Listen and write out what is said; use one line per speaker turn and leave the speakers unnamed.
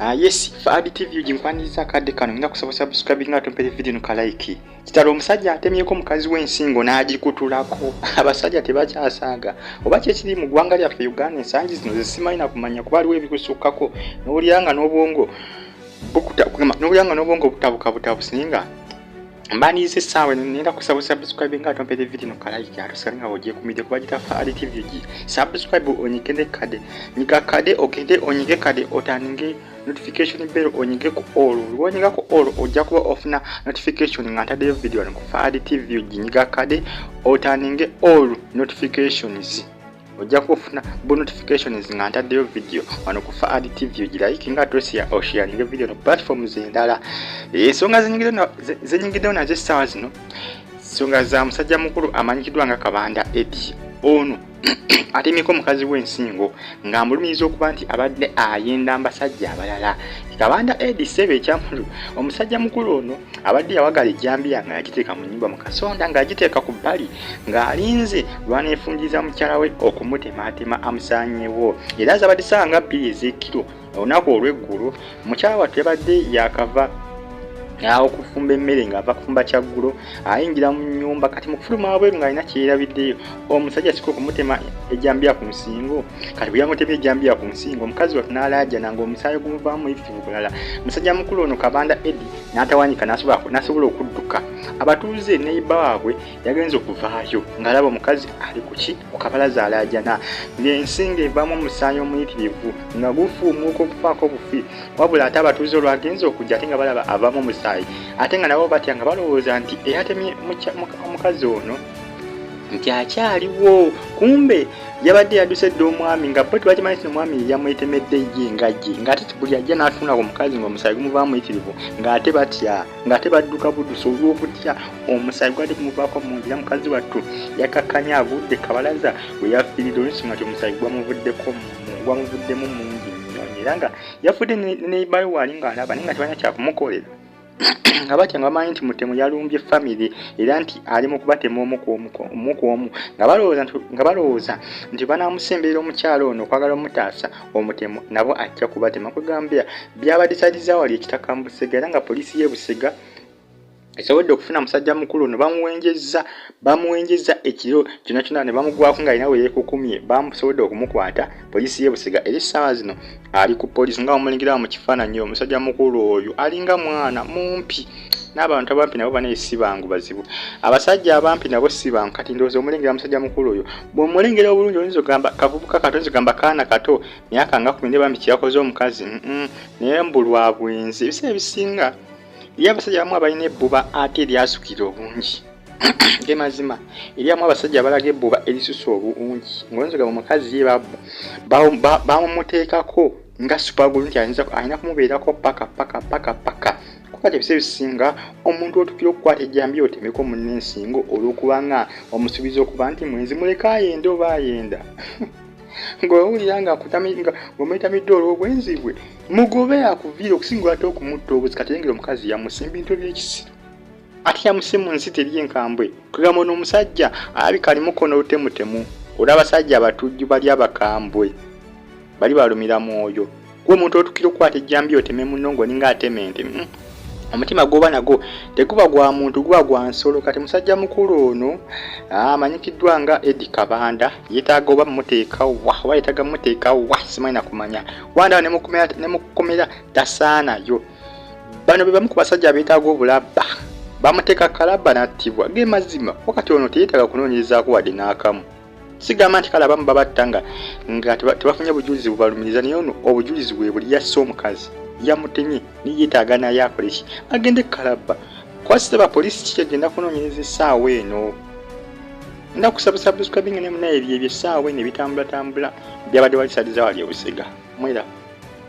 Yes, Fahad TV ujinkwaniriza akadde kano ngenda kusaba subscribe nga tumpere video no kalike. Kitalo omusajja atemyeko mukazi w'ensingo n'agikutulako. Abasajja tebakyasaaga. Oba ki ekiri mu ggwanga lyaffe Uganda ensangi zino ze simanyi na kumanya kuba waliwo ebikusukkako n'owulira nga n'obwongo bukuta n'owulira nga n'obwongo butabuka butabusi naye nga mbaniriza essaawa eno nenda kusaba subscribe nga atompere video no kalike atusigale nga ogyekumidde kuba gita Fahad TV gi subscribe onyige ne kade nyiga kade ogende onyige kade otaninge notification bell onyige ku all lwonyiga ku all ojja kuba ofuna notification nga ntaddeyo video wano ku Fahad TV oginyiga kade otaninge all notifications ojja kuba ofuna bu notifications nga ntaddeyo video wano ku Fahad TV ogirayiki nga atosia osharinge video no platforms endala. Ensonga zenyingiddewo nazo essaawa zino nsonga za musajja mukulu amanyikiddwa nga Kabanda Eddie. Ono atemyeko mukazi w'ensingo ng'amulumiriza okuba nti abadde ayenda mbasajja abalala. Kabanda Eddie ssebe ekyamulu omusajja mukulu ono abadde yawagala ejjambiya nga yagiteeka mu nnyumba mu kasonda ng'agiteeka ku bbali ng'alinze lw'aneefungiza mukyala we okumutemaatema amusaanyeewo. Era zabadde ssaawa nga 2 ez'ekiro olunaku olw'eggulo mukyala wattu yabadde yakava okufumba emmere ng'ava kufumba kyaggulo ayingira mu nnyumba kati mu kufuluma wabweru ng'alina kyeyerabiddeyo omusajja sika okumutema ejjambiya ku nsingo. Kati bwe yamutemye ejjambiya ku nsingo omukazi wattu n'alaajana ng'omusaayi gumuvaamu muyitirivu bulala. Musajja mukulu ono Kabanda Eddie n'atawanyika n'asobola okudduka. Abatuuze neighbor waabwe yagenze okuvaayo ng'alaba omukazi ali ku ki ku kabalaza alaajana ng'ensingo evaamu omusaayi omuyitirivu nga gufuumuuka okufaako bufi. Wabula ate abatuuze olwagenze okujja ate nga balaba avaamu omusaayi ate nga nabo batya nga balowooza nti eyatemye omukazi ono nti akyaliwo, kumbe yabadde yadduse dda omwami nga bo tebakimanyi nti omwami yamwetemedde ye nga ye ng'ate buli ajja n'atunula ku mukazi ng'omusaayi gumuvaamu muyitirivu ng'ate batya ng'ate badduka buddusi olw'okutya omusaayi gwali gumuvaako mungi. Era mukazi wattu yakakkanye agudde kabalaza we yafiiridde olw'ensonga nti omusaayi gwamuvuddemu mungi nnyo era nga yafudde ne bbawe waali ng'alaba naye nga tebalina kyakumukolera nga batya nga bamanyi nti mutemu yalumbye famire era nti ali mu kubatema omu ku omu nga balowooza nti banaamusemberera omukyala ono okwagala omutaasa omutemu nabo ajja kubatema. Kwegambya byabadde saliza wali ekitaka mu Busega era nga poliisi y'e Busega esobodde okufuna musajja mukulu ono bamuwenjezza ekiro kyonna kyonna ne bamugwako ng'alina we yeekukumye bamusobodde okumukwata. Poliisi y'e Busega era essaawa zino ali ku poliisi nga bamulingira mu kifaananyi. Omusajja mukulu oyo alinga mwana mumpi n'abantu abampi nabo banaye si bangu bazibu. Abasajja abampi nabo si bangu. Kati ndowooza omulengera musajja mukulu oyo bw'omulengera obulungi oyinza ogamba kavubuka kato, oyinza ogamba kaana kato myaka nga 10 ne bambi kye yakoze omukazi naye mbu lwa bwenzi. Ebiseera ebisinga eri abasajja abamu abalina ebbuba ate eryasukira obungi ge mazima eri amu abasajja abalaga ebbuba erisusa obungi ng'oyinza ogamba omukazi ye bamumuteekako nga super glue nti alina kumubeerako paka paka paka paka. Kati ebiseera ebisinga omuntu otukira okukwata ejjambiya otemeko munne ensingo olw'okuba nga omusuubiza okuba nti mwenzi muleke ayende oba ayenda ng'owulira nga ng'omwetamiddwa olw'obwenzi bwe mugobe akuviire okusinga ate okumutta obuzi. Kati yengera omukazi yamusimba bintu eby'ekisiru ate yamuse mu nsi teri enkambwe. Kugamba ono omusajja alabika alimuko n'olutemutemu olw'abasajja abatujju bali abakambwe bali balumira mwoyo. Gwe omuntu otukira okukwata ejjambiya oteme munno ng'oninga atema ente, omutima gwoba nagwo teguba gwa muntu guba gwa nsolo. Kati musajja mukulu ono amanyikiddwa nga Eddie Kabanda yeetaaga oba muteeka wa oba yeetaaga muteeka wa simanyi na kumanya wanda ne mukukomera tasaanayo. Bano be bamu ku basajja abeetaaga obulabba bamuteeka kalabba n'attibwa ge mazima. Wakati ono teyeetaaga kunoonyerezaako wadde n'akamu. Sigamba nti kale abamu babatta nga tebafunye bujulizi bubalumiriza naye ono obujulizi bwe buli yasse omukazi yamutemye naye yeetaaga naye akole ki agende kalabba kwasitaba poliisi ki kyegenda kunoonyereza essaawa eno. Nda kusaba subscribing ne munaye ebyo essaawa eno ebitambulatambula byabadde walisaliza wali e Busega mwera.